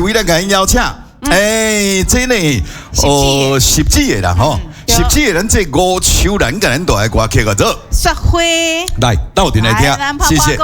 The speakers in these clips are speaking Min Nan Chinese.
一位咱共𪜶邀請，欸，這呢，哦，十指的啦吼，十指的咱這吳秋蘭共咱帶來歌曲叫做《雪花》，來，鬥陣來聽，謝謝。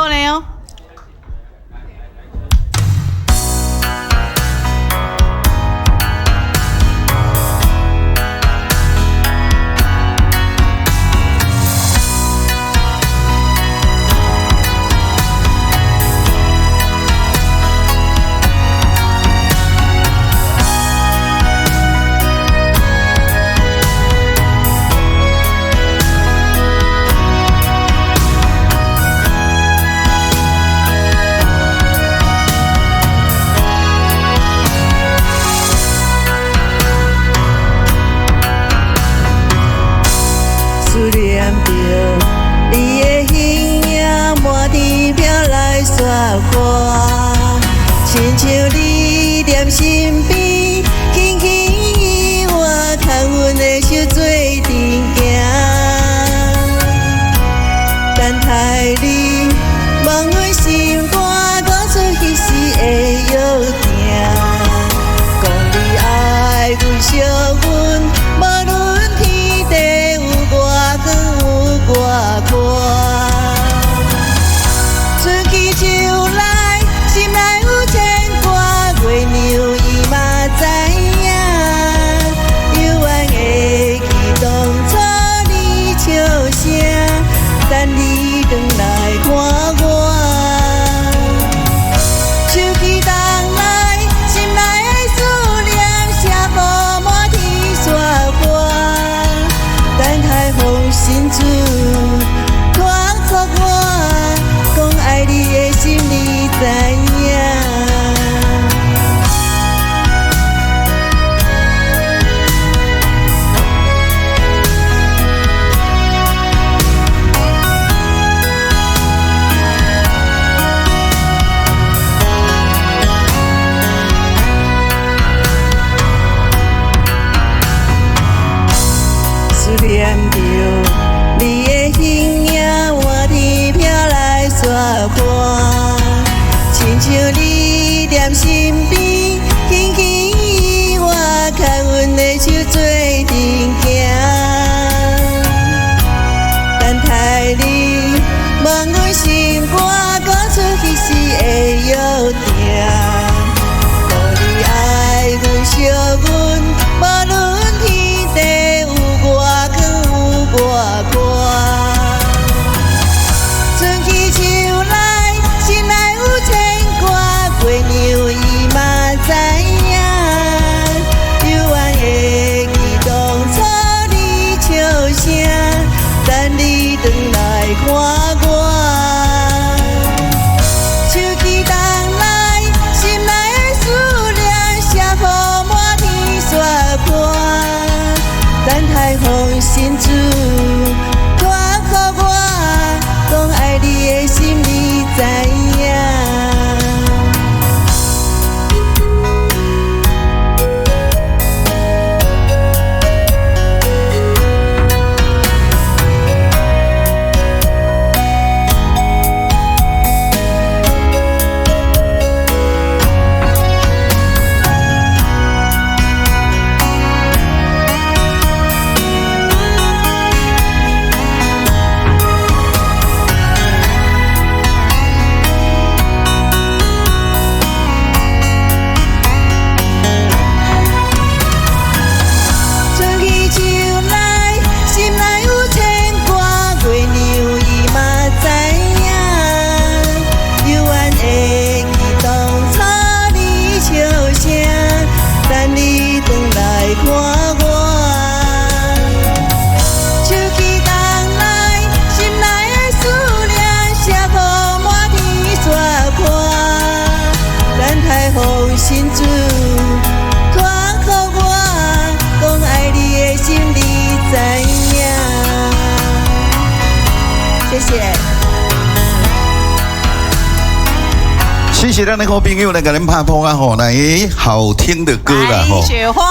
謝謝咱的好朋友來共咱拍噗仔吼，來好聽的歌啦吼。雪花，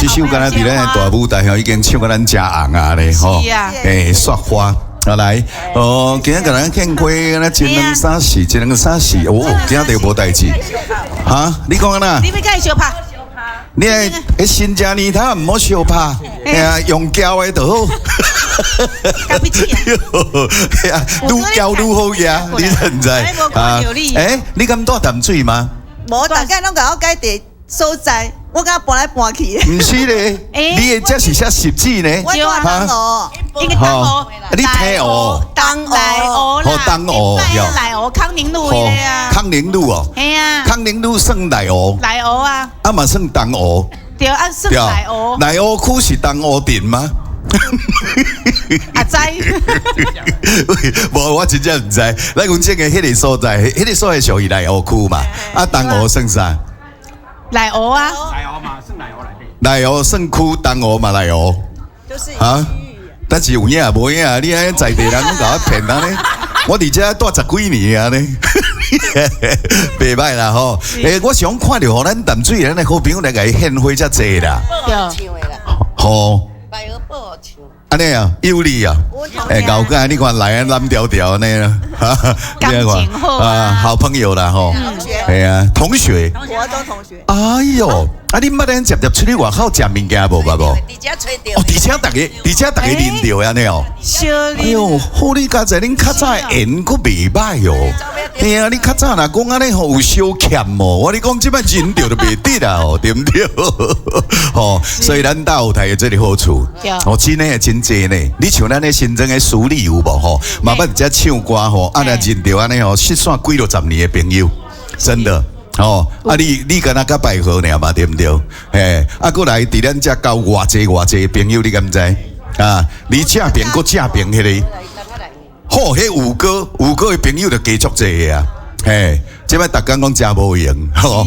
這首歌佇咱的大舞台吼，已經唱甲咱誠紅啊咧吼。欸，雪花。啊來，哦，今仔共咱獻花，敢若一兩三四，一兩三四，哦，今仔日無代誌，哈？你講按怎？你欲共伊相拍？你愛新正年頭毋好相拍，嘿啊，用交的就好。咖啡機啊！愈交愈好呀，你知毋知？啊？欸，你敢住淡水嗎？無，逐家攏共我改佇所在，我敢搬來搬去。毋是咧，你的這是寫汐止呢？我住東湖，應該東湖。你聽湖？東內湖啦。東湖，內湖康寧路的啊。康寧路哦。嘿啊。康寧路算內湖。內湖啊。啊嘛算東湖。對啊，算內湖。內湖區是東湖鎮嗎？阿知，無，我真正毋知。來，阮這个彼个所在，彼个所在屬於內湖區嘛？啊，東湖算啥？內湖啊。內湖嘛，算內湖內底。內湖算區，東湖嘛內湖。就是啊，但是有影無影？你按呢在地人攏共我騙按呢？我佇遮蹛十幾年啊呢，袂䆀啦吼。欸，我想看著吼，咱淡水咱的好朋友來共伊獻花遮濟啦。吼。按呢啊，有理啊，欸，𠢕囝你看來啊，攬條條按呢啦，感情好啊，好朋友啦吼，係啊，同學，國中同學。哎喲，啊你捌咱捷捷出去外口食物件無捌無？佇遮揣著。哦，佇遮逐家認著按呢哦。哎喲，好你佳哉，恁較早緣閣袂䆀哦。嘿啊，你較早若講按呢吼有相欠哦，我你講這擺認著就袂得啦哦，對毋對？吼，所以咱大舞台有這个好處，哦，真的真濟呢。你像咱的新莊的淑麗有無吼？嘛捌佇遮唱歌吼，啊若認著按呢吼，失散幾落十年的朋友，真的。哦，啊你敢若佮拜好爾嘛，對毋對？嘿，啊閣來佇咱遮交偌濟偌濟朋友，你敢知？啊，離正邊閣正邊彼个，好，彼五哥五哥的朋友就加足濟的啊，嘿，這擺逐工講誠無閒，吼，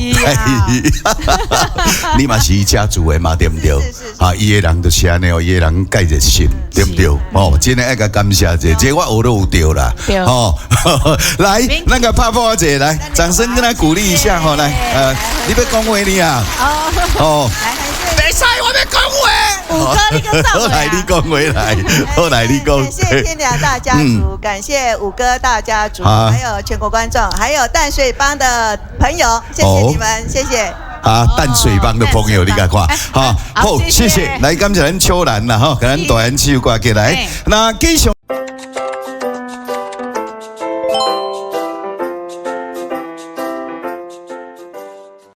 你嘛是伊遮住的嘛，對毋對？啊，伊的人就是按呢哦，伊的人蓋熱心，對毋對？哦，真的愛共感謝者，這我學都有著啦，吼，來，咱共拍破一下來，掌聲跟他鼓勵一下吼，來，你欲講話你啊？哦，袂使，我欲講話。五哥，你閣走好來，你講話來，好來，你講。感謝天良大家族，感謝五哥大家族，還有全國觀眾，還有淡水幫的朋友，謝謝你們，謝謝。啊，淡水幫的朋友，你共看，好，好，謝謝，來感謝咱秋蘭啦，吼，共咱大緣手掛起來，那繼續。